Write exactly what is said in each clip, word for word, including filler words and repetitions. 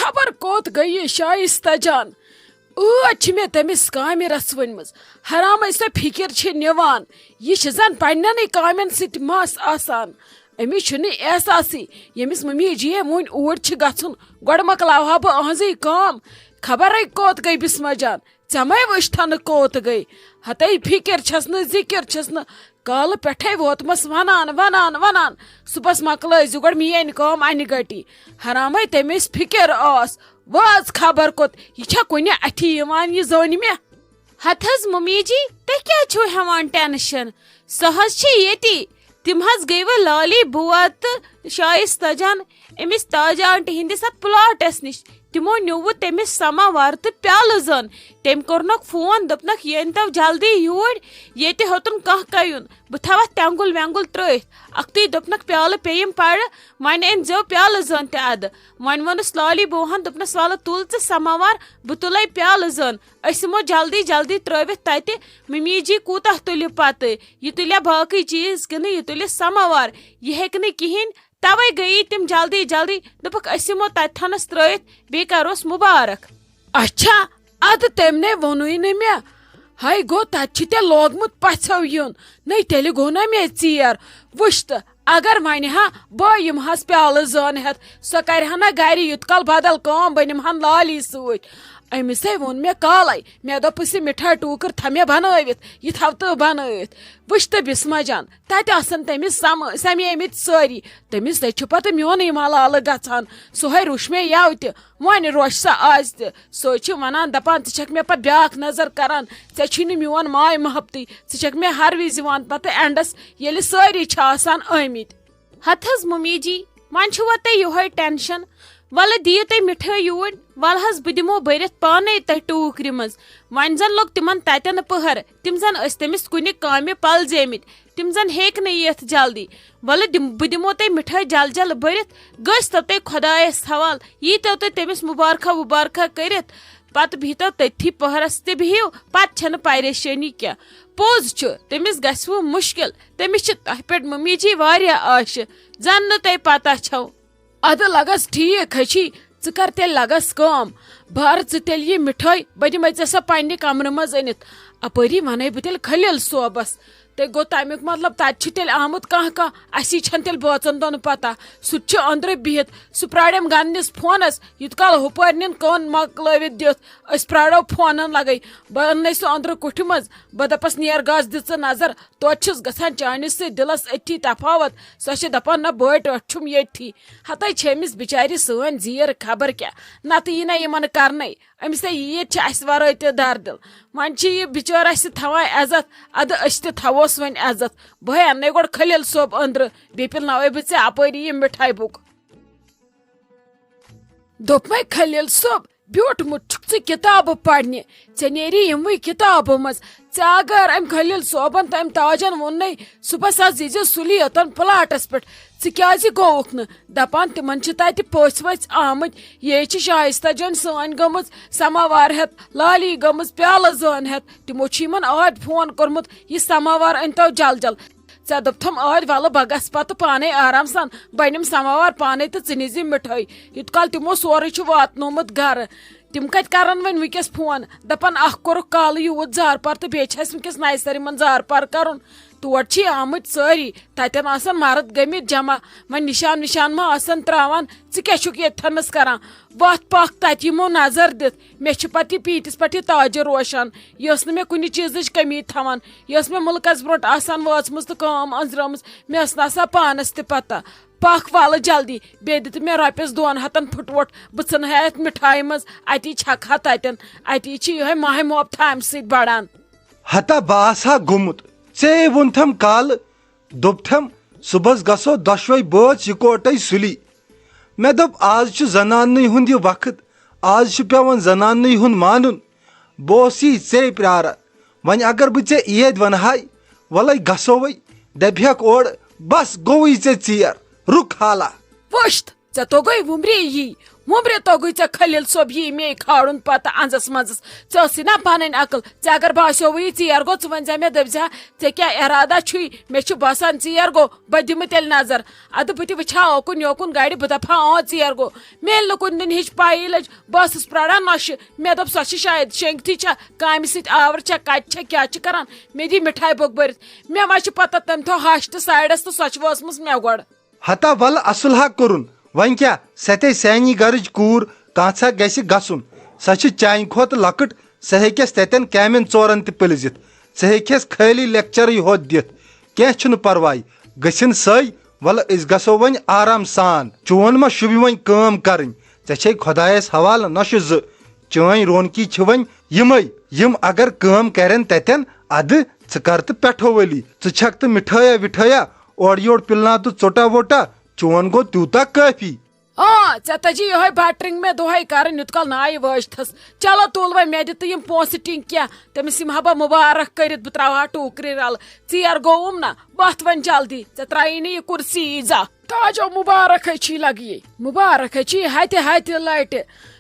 خبر کوٚت گٔیہِ شایستہ جان؟ ٲدۍ چھِ مےٚ تٔمِس کامہِ رژھ ؤنمٕژ۔ حرامٕے سۄ فِکِر چھِ نِوان۔ یہِ چھِ زن پننٮ۪نٕے کامٮ۪ن سۭتۍ مس آسان۔ أمِس چھُنہٕ احساسٕے، ییٚمِس مٔمی جی وۄنۍ اوٗرۍ چھِ گژھُن۔ گۄڈٕ مۄکلاوہا بہٕ أہنٛزٕے کٲم۔ خبرے کوٚت گٔے بسمہ جان؟ ژےٚ مَے وٕچھتھنہٕ کوٚت گٔے؟ ہتے فِکِر چھَس نہٕ، ذِکِر چھَس نہٕ۔ کالہٕ پٮ۪ٹھَے ووتمَس وَنان، وَنان، وَنان۔ صُبحَس مۄکلٲے زِ گۄڈٕ میٛٲنۍ کٲم اَنہِ گَٹی۔ حرامَے تٔمِس فِکِر ٲس۔ وٲژ خبر کوٚت، یہِ چھا کُنہِ اَتھِ یِوان یہِ زوٚنۍ مےٚ؟ ہتہٕ حظ مُمی جی، تُہۍ کیٛازِ چھِو ہٮ۪وان ٹٮ۪نشن؟ سۄ حظ چھِ ییٚتی۔ تِم حظ گٔیوٕ لالی بُوا تہٕ شایستہ جان أمِس تاج آنٹی ہٕنٛدِس اَتھ پلاٹس نِش۔ تِمو نیوٗوٕ تٔمِس سماوار تہٕ پیالہٕ زٲن۔ تٔمۍ کوٚرنکھ فون، دوٚپنکھ، "یہِ أنۍتو جلدی یوٗرۍ، ییٚتہِ ہیوٚتُن کانٛہہ کَیُن۔ بہٕ تھاوَتھ تٮ۪نٛگُل وٮ۪نٛگُل ترٛٲوِتھ۔ اَکھتُے دوٚپنکھ، 'پیالہٕ پیٚیِم پَرٕ، وۄنۍ أنۍزیو پیالہٕ زٲن تہِ اَدٕ۔'" وۄنۍ ووٚنُس لالی بُوہَن، دوٚپنَس، "وَلہٕ تُل ژٕ سماوار، بہٕ تُلَے پیالہٕ زٲن۔ أسۍ یِمو جلدی جلدی ترٛٲوِتھ تَتہِ۔ ممی جی کوٗتاہ تُلہِ پَتہٕ؟ یہِ تُلیا باقٕے چیٖز کِنہٕ یہِ تُلہِ سماوار؟ یہِ ہیٚکہِ نہٕ کِہیٖنۍ۔" تَوَے گٔیی تِم جلدی جلدی۔ دوٚپُکھ، "أسۍ یِمو تَتہِ تھَنَس ترٛٲوِتھ، بیٚیہِ کَروس مُبارک۔" اچھا، اَدٕ تٔمۍ نے ووٚنُے نہٕ مےٚ۔ ہَے گوٚو، تَتہِ چھُ تیٚلہِ لوگمُت پَژھیو یُن۔ نَے تیٚلہِ گوٚو نا مےٚ ژیر۔ وٕچھ تہٕ، اگر وَنہِ ہا بہٕ یِمہٕ ہَس پیالہٕ زٲن ہٮ۪تھ، سۄ کَرِ ہا نہ گَرِ یُت کال بدل کٲم، بہٕ نِمہٕ ہَن لالی سۭتۍ۔ أمِس ہے ووٚن مےٚ کالَے، مےٚ دوٚپُس، "یہِ مِٹھٲے ٹوٗکٕر تھاو مےٚ بَنٲوِتھ، یہِ تھاو تہٕ بَنٲوِتھ۔" وٕچھ تہٕ بِسمہ جان، تَتہِ آسَن تٔمِس سَم-، سَمیمٕتۍ سٲری۔ تٔمِس تہِ چھُ پَتہٕ میونٕے ملالہٕ گژھان۔ سُہ ہے روٚچھ مےٚ یَوٕ تہِ۔ وۄنۍ روٚچھ سۄ آز تہِ۔ سُہ چھِ وَنان، دَپان، "ژٕ چھَکھ مےٚ پَتہٕ بیٛاکھ نظر کَران، ژےٚ چھُے نہٕ میون ماے محبتٕے، ژٕ چھَکھ مےٚ ہر وِزِ یِوان پَتہٕ اینڈَس، ییٚلہِ سٲری چھِ آسان آمٕتۍ۔" ہَتہٕ حظ مُمی جی، وۄنۍ چھُوا تۄہہِ یِہوٚے ٹٮ۪نشَن؟ وَلہٕ دِیِو تُہۍ مِٹھٲے یوٗرۍ، وَلہٕ حظ بہٕ دِمو بٔرِتھ پانَے تۄہہِ ٹوٗکرِ منٛز۔ وۄنۍ زَن لوٚگ تِمَن تَتٮ۪ن پٔہَر، تِم زَن ٲسۍ تٔمِس کُنہِ کامہِ پَلزیمٕتۍ، تِم زَن ہیٚکۍ نہٕ یِتھ جلدی۔ وَلہٕ دِم-، بہٕ دِمو تۄہہِ مِٹھٲے جل جل بٔرِتھ، گٔژھۍ تو تُہۍ خۄدایَس حوال، ییٖتو تُہۍ تٔمِس مُبارکہ وُبارکہ کٔرِتھ، پَتہٕ بِہتو تٔتھی پٔہرَس تہِ بِہِو، پَتہٕ چھَنہٕ پریشٲنی کینٛہہ۔ پوٚز چھُ، تٔمِس گژھِ وۄنۍ مُشکِل، تٔمِس چھِ تۄہہِ پٮ۪ٹھ مُمی جی واریاہ آشہِ، زَن نہٕ تۄہہِ پَتہ چھَو۔ اَدٕ لَگَس ٹھیٖک، ہَچی، ژٕ کَر تیٚلہِ لَگَس کٲم، بَر ژٕ تیٚلہِ یہِ مِٹھٲے، بہٕ دِمَے ژےٚ سۄ پنٛنہِ کَمرٕ منٛز أنِتھ، اَپٲری وَنَے بہٕ تیٚلہِ خلیل صٲبَس۔ تہٕ گوٚو تَمیُک مطلب، تَتہِ چھُ تیٚلہِ آمُت کانٛہہ کانٛہہ، اَسی چھَنہٕ تیٚلہِ بٲژَن دۄن پَتہ۔ سُہ تہِ چھُ أنٛدرٕ بِہِتھ، سُہ پرٛارٮ۪م گَنٛدنِس فونَس، یُت کال ہُپٲرۍ نِن کٲن مۄکلٲوِتھ دِتھ۔ أسۍ پرٛارو فونَن لَگَے۔ بہٕ اَننَے سُہ أنٛدرٕ کُٹھِ منٛز، بہٕ دَپَس، "نیر گاس دِ ژٕ نظر، توتہِ چھُس گژھان چانہِ سۭتۍ دِلَس أتھی تفاوت۔" سۄ چھِ دَپان، "نہ، بٲے ٹٲٹھۍ چھُم ییٚتھی۔" ہَتَے چھِ أمِس بِچارِ سٲنۍ زیٖر خبر کیٛاہ، نَتہٕ یی نہ یِمَن کَرنَے۔ أمِس ہے ییٖتۍ چھِ اَسہِ وَرٲے تہِ دَردِل۔ وۄنۍ چھِ یہِ بِچٲر اَسہِ تھاوان عزت، اَدٕ أسۍ تہِ تھاووس وۄنۍ عزت۔ بہٕ ہے اَننَے گۄڈٕ خلیل صٲب أنٛدرٕ، بیٚیہِ پِلناوَے بہٕ ژےٚ اَپٲری یہِ مِٹھاے بُک۔ دوٚپمَے، "خلیل صٲب، بیوٗٹھمُت چھُکھ ژٕ کِتابہٕ پَرنہِ، ژےٚ نیری یِموٕے کِتابو منٛز۔ ژےٚ اگر أمۍ خلیل صٲبَن تہٕ أمۍ تاجَن ووٚننَے، صُبحَس آز ییٖزِ سُلی یوٚتَن پٕلاٹَس پٮ۪ٹھ، ژٕ کیٛازِ گوٚوُکھ نہٕ؟ دَپان تِمَن چھِ تَتہِ پٔژھۍ ؤژھۍ آمٕتۍ، یے چھِ شایستہ جان سٲنۍ گٔمٕژ سماوار ہٮ۪تھ، لالی گٔمٕژ پیالہٕ زٲن ہٮ۪تھ۔ تِمو چھُ یِمَن ٲدۍ فون کوٚرمُت، یہِ سماوار أنۍتو جل جل۔" ژےٚ دوٚپتھم ٲدۍ، "وَلہٕ بہٕ گژھٕ پَتہٕ پانَے آرام سان، بہٕ نِمہٕ سماوار پانَے تہٕ ژٕ نِزِ مِٹھٲے۔" یُت کال تِمو سورُے چھُ واتنومُت گَرٕ، تِم کَتہِ کَرَن وۄنۍ وٕنۍکٮ۪س فون؟ دَپان، اَکھ کوٚرُکھ کالہٕ یوٗت زارپار تہٕ بیٚیہِ چھِ اَسہِ وٕنۍکٮ۪س نَیہِ سَرِ یِمَن زارپار کَرُن۔ تور چھِ آمٕتۍ سٲری، تَتٮ۪ن آسَن مَرٕد گٔمٕتۍ جمع، وۄنۍ نِشان وِشان ما آسَن ترٛاوان؟ ژٕ کیٛاہ چھُکھ ییٚتہِ تھَنَس کَران؟ وَتھ پَکھ تَتہِ یِمو نظر دِتھ۔ مےٚ چھِ پَتہٕ یہِ پیٖتِس پٮ۪ٹھ یہِ تاجہِ روشان۔ یہِ ٲس نہٕ مےٚ کُنہِ چیٖزٕچ کٔمی تھاوان۔ یہِ ٲس مےٚ مُلکَس برونٛٹھ آسان وٲژمٕژ تہٕ کٲم أنٛزرٲومٕژ۔ مےٚ ٲس نہٕ آسان پانَس تہِ پَتہ۔ پَکھ وَلہٕ جلدی، بیٚیہِ دِ تہٕ مےٚ رۄپیَس دۄن ہَتَن پھُٹووٹ۔ بہٕ ژھٕنہٕ ہا یَتھ مِٹھایہِ منٛز، اَتی چھَکہٕ ہا تَتٮ۪ن۔ اَتی چھِ یِہوٚے ماہِ محبت تھامہِ سۭتۍ بَڑان۔ ہتا بہٕ آسہٕ ہا گوٚمُت۔ ژے ووٚنتھم کالہٕ، دوٚپتھم، "صُبحس گژھو دۄشوے بٲژ یِکوٹے سُلی۔" مےٚ دوٚپ، "آز چھُ زناننٕے ہُنٛد یہِ وقت، آز چھُ پٮ۪وان زناننٕے ہُنٛد مانُن۔" بہٕ اوسُے ژے پیاران۔ وۄنۍ اگر بہٕ ژےٚ عید ونہٕ ہاے، وَلَے گژھو وَے، دَپہِ ہٮ۪کھ اورٕ، بس گوٚوُے ژےٚ ژیر، رُک حالا۔ وٕچھتھ، ژےٚ توٚگُے وُمرے یی۔ وُمبرِ توٚگُے ژےٚ خلیل صٲب یی مے کھالُن پتہٕ انٛزس منٛزس۔ ژےٚ ٲسٕے نا پنٕنۍ عقل۔ ژےٚ اگر باسیووُے یہِ ژیر گوٚو، ژٕ ؤنۍ زِ مےٚ، دٔپۍ زِ ہا، ژےٚ کیٛاہ ارادہ چھُے؟ مےٚ چھُ باسان ژیر گوٚو، بہٕ دِمہٕ تیٚلہِ نظر۔ ادٕ بہٕ تہِ وٕچھِ ہا اوکُن یوکُن گرِ، بہٕ دپہٕ ہا، اۭں، ژیر گوٚو۔ مےٚ ییٚلہِ نہٕ کُنہِ دُنہِچ پَیی لٔج، بہٕ ٲسٕس پرٛاران نۄشہِ۔ مےٚ دوٚپ، سۄ چھِ شاید شینگتھٕے چھےٚ، کامہِ سۭتۍ آوٕر چھےٚ، کتہِ چھےٚ، کیٛاہ چھِ کران۔ مےٚ دی مِٹھایہِ بۄکہٕ بٔرِتھ۔ مےٚ ما چھِ پتہ، تٔمۍ تھٲو ہش تہٕ سایڈس تہٕ سۄ چھِ وٲژمٕژ مےٚ گۄڈٕ۔ ہتا ول اصلہا کوٚرُن، وۄنۍ کیٛاہ، سۄ تے سیانی گرٕچ کوٗر، کانٛژھا گژھِ گژھُن۔ سۄ چھِ چانہِ کھۄتہٕ لۄکٕٹ، سۄ ہیٚکٮ۪س تتٮ۪ن کامٮ۪ن ژورن تہِ پٔلزِتھ۔ ژٕ ہیٚکھٮ۪س خٲلی لیکچرٕے ہوت دِتھ۔ کینٛہہ چھُنہٕ پرواے، گٔژھِن سۄے۔ ولہٕ أسۍ گژھو وۄنۍ آرام سان۔ چون ما شوٗبہِ وۄنۍ کٲم کرٕنۍ؟ ژےٚ چھے خۄدایس حوالہٕ نۄشہِ زٕ۔ چٲنۍ رونقی چھِ وۄنۍ یِمے، یِم اگر کٲم کرن تتٮ۪ن، ادٕ ژٕ کر تہٕ پٮ۪ٹھو وٲلی۔ ژٕ چھکھ تہٕ مِٹھٲیا وِٹھٲیا اورٕ یورٕ پِلنا تہٕ ژوٚٹا ووٚٹا، چون گوٚو تیوٗتاہ کٲفی۔ آ، ژےٚ تجی یِہوٚے بٹرِنگ مےٚ دۄہے کرٕنۍ، یُت کال نایہِ وٲجتھس۔ چلو تُل وۄنۍ، مےٚ دِ تہٕ یِم پونٛسہٕ ٹِنگ کینٛہہ، تٔمِس یِم ہا بہٕ مُبارک کٔرِتھ، بہٕ ترٛاوٕ ہا ٹوٗکرِ رلہٕ۔ ژیر گوٚوُم نا، وۄتھ وۄنۍ جلدی، ژےٚ ترٛایی نہٕ یہِ کُرسی زانٛہہ۔ تاجو، مُبارک ہے چھی لگیے، مُبارک ہے چھی ہتہِ ہتہِ لٹہِ۔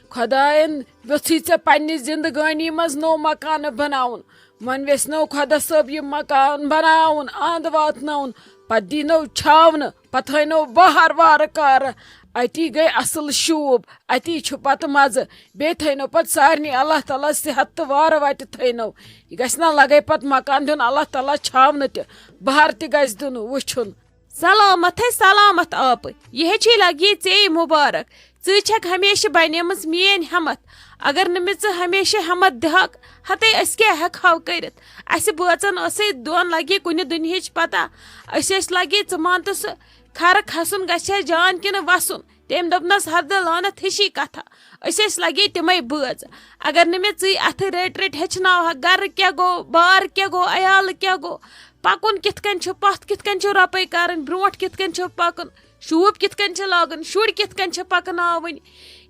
خۄداین یوٚژھُے ژےٚ پننہِ زندگٲنی منٛز نوٚو مکانہٕ بناوُن۔ وۄنۍ ویژھنو خۄدا صٲب یہِ مکان بناوُن، اند واتناوُن، پتہٕ دینو چھاونہٕ، پتہٕ ہٲینو بہار وارٕ کارٕ۔ اتی گٔے اصل شوٗب، اتی چھُ پتہٕ مزٕ۔ بیٚیہِ تھٲینو پتہٕ سارنٕے اللہ تعالیٰ صحت تہٕ وارٕ وتہِ تھٲینو۔ یہِ گژھِ نا لگے پتہٕ مکان دیُن اللہ تعالیٰ چھاونہٕ تہِ، بہار تہِ گژھِ دیُن وٕچھُن۔ سلامت ہے سلامت آپہٕ، یہِ ہے چھی لگی ژے مُبارک۔ ژٕ چھکھ ہمیشہٕ بنیمٕژ میٲنۍ ہمت۔ اگر نہٕ مےٚ ژٕ ہمیشہٕ ہمت دِہکھ، ہتے أسۍ کیٛاہ ہٮ۪کہٕ ہاو کٔرِتھ؟ اسہِ بٲژن ٲسے دۄن لگی کُنہِ دُنہِچ پتہ۔ أسۍ ٲسۍ لگی، ژٕ مان تہٕ سُہ کھرٕ کھسُن گژھِ ہا جان کِنہٕ وسُن۔ تٔمۍ دوٚپنس، ہردٕ لعنت ہِشی کتھا۔ أسۍ ٲسۍ لگے تِمے بٲژ۔ اگر نہٕ مےٚ ژٕے اتھٕ رٔٹۍ رٔٹۍ ہیٚچھناوہکھ، گرٕ کیٛاہ گوٚو، بار کیٛاہ گوٚو، عیالہٕ کیٛاہ گوٚو، پکُن کِتھ کٔنۍ چھُ، پتھ کِتھ کٔنۍ چھُ، رۄپے کرٕنۍ، برونٛٹھ کِتھ کٔنۍ چھُ پکُن، شوٗب کِتھ کٔنۍ چھِ لاگٕنۍ، شُرۍ کِتھ کٔنۍ چھِ پکناوٕنۍ،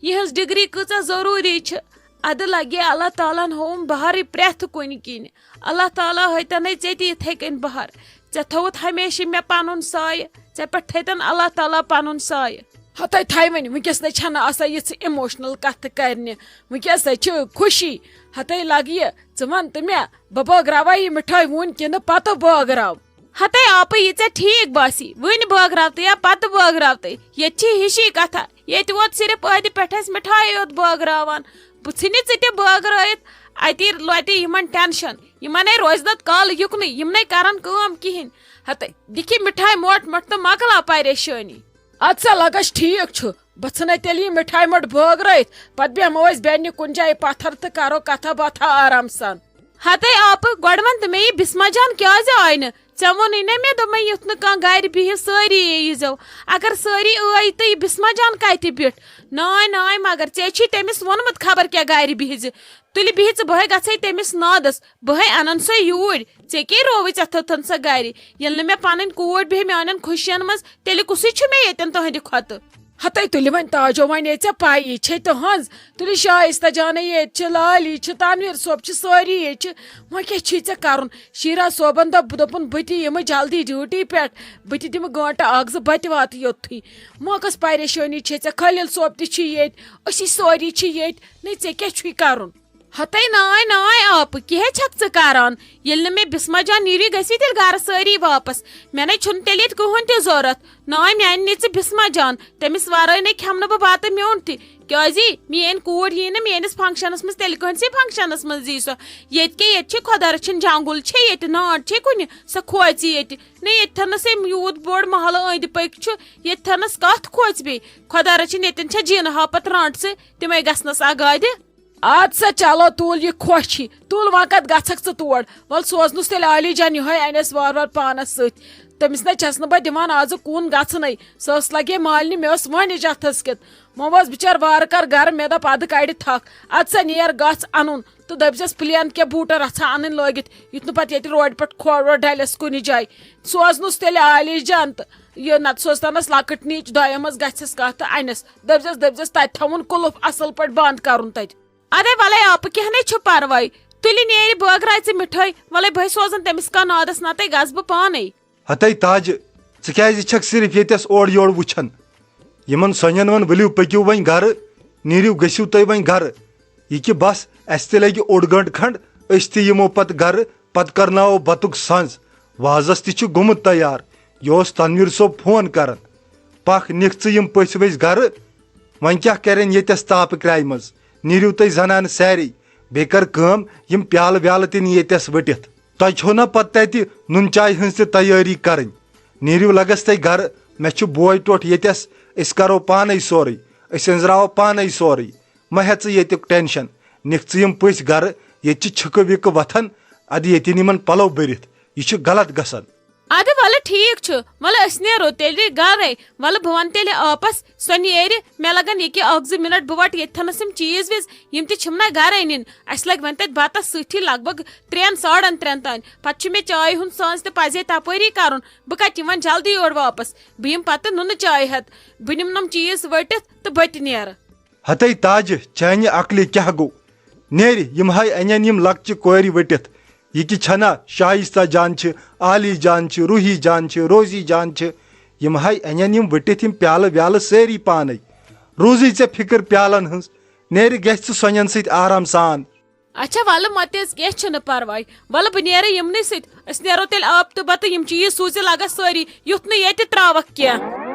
یِہٕنٛز ڈگری کۭژاہ ضروٗری چھِ۔ ادٕ لگے اللہ تعالیٰ ہن ہووُم بہارٕے پرٛٮ۪تھ کُنہِ کِنۍ۔ اللہ تعالیٰ ہٲیتنے ژےٚ تہِ یِتھے کٔنۍ بہار۔ ژےٚ تھوٚوُتھ ہمیشہٕ مےٚ پنُن سایہِ، ژےٚ پٮ۪ٹھ تھٲیتن اللہ تعالیٰ پنُن سایہِ۔ ہتے تھاے وۄنۍ، وٕنکیٚس نے چھنہٕ آسان یِژھ emotional کتھٕ کرنہِ، وٕنکیٚس ہے چھِ خوشی۔ ہتے لگہِ، ژٕ ون تہٕ مےٚ، بہٕ بٲگراوا یہِ مِٹھٲے وُنۍ کِنہٕ پتہٕ بٲگراو؟ ہتے آپہٕ، یہِ ژےٚ ٹھیٖک باسی، وٕنۍ بٲگراوتہٕ یا پتہٕ بٲگراوتہٕ، ییٚتہِ چھِ ہِشی کتھا۔ ییٚتہِ ووت صرف ٲدِ پٮ۪ٹھ اَسہِ مِٹھایہِ یوت بٲگراوان۔ بہٕ ژھٕنہِ ژٕ تہِ بٲگرٲیِتھ، اتی لۄتہِ یِمن ٹینشن۔ یِمن ہے روزِ نہٕ کالہٕ یُکنُے، یِم نے کرن کٲم کِہینۍ۔ ہتے دِکھِ مِٹھایہِ موٹ موٹ تہٕ مۄکلاو پریشٲنی۔ ادٕ سا لگس ٹھیٖک چھُ، بہٕ ژھٕنے تیٚلہِ یہِ مِٹھایہِ موٚٹ بٲگرٲیِتھ، پتہٕ بیٚہمو أسۍ بیٚنہِ کُنہِ جایہِ پتھر تہٕ کرو کتھا باتھا آرام سان۔ ہتے آپہٕ، گۄڈٕ وَن تہٕ مےٚ، یہِ بسمہ جان کیٛازِ آیہِ نہٕ؟ ژےٚ ووٚنُے نا مےٚ، دوٚپمَے یُتھ نہٕ کانٛہہ گرِ بِہہِ، سٲری ییٖزیو۔ اگر سٲری ٲے تہٕ یہِ بسمہ جان کتہِ بیٖٹھ؟ ناے ناے، مگر ژےٚ چھُے تٔمِس ووٚنمُت خبر کیٛاہ گرِ بِہہِ زِ۔ تُلہِ بِہہِ ژٕ، بہے گژھے تٔمِس نادس، بہے انن سۄ یوٗرۍ۔ ژےٚ کیٛاہ رووُے ژےٚ تھٲوتھن سۄ گرِ؟ ییٚلہِ نہٕ مےٚ پنٕنۍ کوٗر بیٚہہِ میانٮ۪ن خوشین منٛز، تیٚلہِ کُسٕے چھُ مےٚ ییٚتٮ۪ن تُہنٛدِ کھۄتہٕ؟ ہتے تُلہِ وۄنۍ تاجو، وۄنۍ ییٚلہِ ژےٚ پَیی چھے تُہنٛز، تُلہِ شایستہ جانٕے ییٚتہِ چھِ، لالی چھِ، تنویر صٲب چھِ، سٲری ییٚتہِ چھِ، وۄنۍ کیٛاہ چھُے ژےٚ کرُن؟ شیرا صٲبن دوٚپ، دوٚپُن بہٕ تہِ یِمہٕ جلدی ڈیوٹی پٮ۪ٹھ، بہٕ تہِ دِمہٕ گٲنٹہٕ اکھ زٕ، بہٕ تہِ واتہٕ یوٚتھٕے۔ وۄنۍ کۄس پریشٲنی چھے ژےٚ؟ خلیل صٲب تہِ چھُ ییٚتہِ، أسی سٲری چھِ ییٚتہِ، نَے ژےٚ کیٛاہ چھُے کرُن؟ ہتے ناے ناے آپہٕ، کیٛاہ چھکھ ژٕ کران؟ ییٚلہِ نہٕ مےٚ بسمہ جان نیٖرِو، گژھِ تیٚلہِ گرٕ سٲری واپس۔ مےٚ نے چھُنہٕ تیٚلہِ ییٚتہِ کٕہٕنۍ تہِ ضروٗرت۔ ناے میانہِ نِژٕ بسمہ جان، تٔمِس ورٲے نے کھٮ۪مہٕ نہٕ بہٕ بتہٕ میوٚنڈ تہِ۔ کیٛازِ؟ میٲنۍ کوٗر یی نہٕ میٲنِس فنکشنس منٛز، تیٚلہِ کٕہٕنٛدسٕے فنکشنس منٛز یی سۄ۔ ییٚتہِ کیٛاہ، ییٚتہِ چھِ خۄدا رٔچھِنۍ جنگُل چھے ییٚتہِ، ناٹ چھے کُنہِ، سۄ کھوژِ ییٚتہِ۔ نے ییٚتہِ تھٲونس أمۍ یوٗت بوٚڑ محلہٕ أنٛدۍ پٔکۍ چھُ، ییٚتہِ تھٲونس کتھ کھوژِ بیٚیہِ؟ خۄدا رٔچھِنۍ ییٚتٮ۪ن چھےٚ جینہٕ ہاپت رانٛٹژٕ، تِمے گژھنس آگادِ۔ اد سا چلو، تُل یہِ کھوٚش ہی۔ تُل وۄنۍ کتھ گژھکھ ژٕ تور؟ ول سوزنُس تیٚلہِ عالی جان یِہوے انٮ۪س وار وار پانس سۭتۍ۔ تٔمِس نے چھس نہٕ بہٕ دِوان آزٕ کُن گژھنَے۔ سۄ ٲس لگے مالنہِ، مےٚ ٲس وۄنۍ اِجتھس کِتھ۔ وۄنۍ اوس بِچار وارٕ کار گرٕ، مےٚ دوٚپ ادٕ کڑِ تھکھ۔ اد سا نیر گژھ انُن تہٕ دٔپزٮ۪س پلین کیٛاہ بوٗٹہ رژھا انٕنۍ لٲگِتھ، یُتھ نہٕ پتہٕ ییٚتہِ روڈِ پٮ۪ٹھ کھۄر وۄر ڈلٮ۪س کُنہِ جایہِ۔ سوزنُس تیٚلہِ عالی جان تہٕ یہِ نتہٕ سوزتنس لۄکٕٹ نیٖچ دۄیو منٛز گژھٮ۪س کانٛہہ تہٕ انٮ۪س۔ دٔپزٮ۪س، دٔپزٮ۪س تتہِ تھاوُن قُلُف اصل پٲٹھۍ بند کرُن تتہِ۔ ادے ولے آپہٕ، کینٛہہ نے چھُ پرواے۔ تُلہِ نیرِ بٲگراوِ ژٕ مِٹھٲے، ولے بہٕ ہے سوزن تٔمِس کانٛہہ نادس، نتے گژھٕ بہٕ پانے۔ ہتے تاجہِ، ژٕ کیازِ چھکھ صرف ییٚتٮ۪س اورٕ یورٕ وٕچھان؟ یِمن سۄنٮ۪ن ون، ؤلِو پٔکِو وۄنۍ گرٕ، نیٖرِو، گٔژھِو تُہۍ وۄنۍ گرٕ۔ یہِ کہِ بس، اسہِ تہِ لگہِ اوٚڑ گٲنٛٹہٕ کھنٛڈ، أسۍ تہِ یِمو پتہٕ گرٕ، پتہٕ کرناوو بتُک سنٛز۔ وازس تہِ چھُ گوٚمُت تیار، یہِ اوس تنویر صٲب فون کران۔ پکھ، نِکھ ژٕ یِم پٔژھۍ ؤژھۍ گرٕ، وۄنۍ کیٛاہ کرن ییٚتٮ۪س تاپہٕ کرٛایہِ منٛز؟ نیٖرِو تُہۍ زنانہٕ سارے، بیٚیہِ کر کٲم، یِم پیالہٕ ویالہٕ تہِ نہِ ییٚتٮ۪س ؤٹِتھ۔ تۄہہِ چھو نا پتہٕ تتہِ نُن چاے ہٕنٛز تہِ تیٲری کرٕنۍ؟ نیٖرِو لگس تُہۍ گرٕ، مےٚ چھُ بوے ٹوٹھ ییٚتٮ۪س، أسۍ کرو پانے سورُے، أسۍ أنٛزراوو پانے سورُے۔ مہ ہےٚ ژٕ ییٚتیُک ٹینشن، نِکھ ژٕ یِم پٔژھۍ گرٕ، ییٚتہِ چھِ چھِکہٕ وِکہٕ وۄتھان، ادٕ ییٚتہِ نِمن پلو بٔرِتھ، یہِ چھُ غلط گژھان۔ ادٕ ولہٕ ٹھیٖک چھُ، ولہٕ أسۍ نیرو تیٚلہِ گرے۔ ولہٕ بہٕ ونہٕ تیٚلہِ آپس، سۄ نیرِ، مےٚ لگن ییٚکیٛاہ اکھ زٕ منٹ، بہٕ وٹہٕ ییٚتہِ تھنس یِم چیٖز ویٖز، یِم تہِ چھِم نہ گرے نِنۍ۔ اسہِ لگہِ وۄنۍ تتہِ بتس سۭتی لگ بگ ترٛٮ۪ن ساڑن ترٛٮ۪ن تام۔ پتہٕ چھُ مےٚ چایہِ ہُنٛد سٲنٛز تہِ پزے تپٲری کرُن۔ بہٕ کتہِ یِمہٕ وۄنۍ جلدی یورٕ واپس؟ بہٕ یِمہٕ پتہٕ نُنہٕ چایہِ ہٮ۪تھ، بہٕ نِمہٕ نۄم چیٖز ؤٹِتھ تہٕ بہٕ تہِ نیرٕ۔ ہتے تاجہِ، چانہِ عقلہِ کیٛاہ گوٚو؟ نیرِ، یِم ہاے انن یِم لۄکچہِ کورِ ؤٹِتھ۔ یہِ کہِ چھنا شایستہ جان چھِ، عالی جان چھِ، روحی جان چھِ، روزی جان چھِ، یِم ہاے انن یِم ؤٹِتھ یِم پیالہٕ ویالہٕ سٲری پانے۔ روزی ژےٚ فکر پیالن ہٕنٛز، نیرِ گژھِ ژٕ سۄنٮ۪ن سۭتۍ آرام سان۔ اچھا ولہٕ مۄتیز، کینٛہہ چھُنہٕ پرواے، ولہٕ بہٕ نیرٕ یِمنٕے سۭتۍ، أسۍ نیرو تیٚلہِ آب تہٕ بتہٕ، یِم چیٖز سوٗزِ لگس سٲری، یُتھ نہٕ ییٚتہِ تراوکھ کینٛہہ۔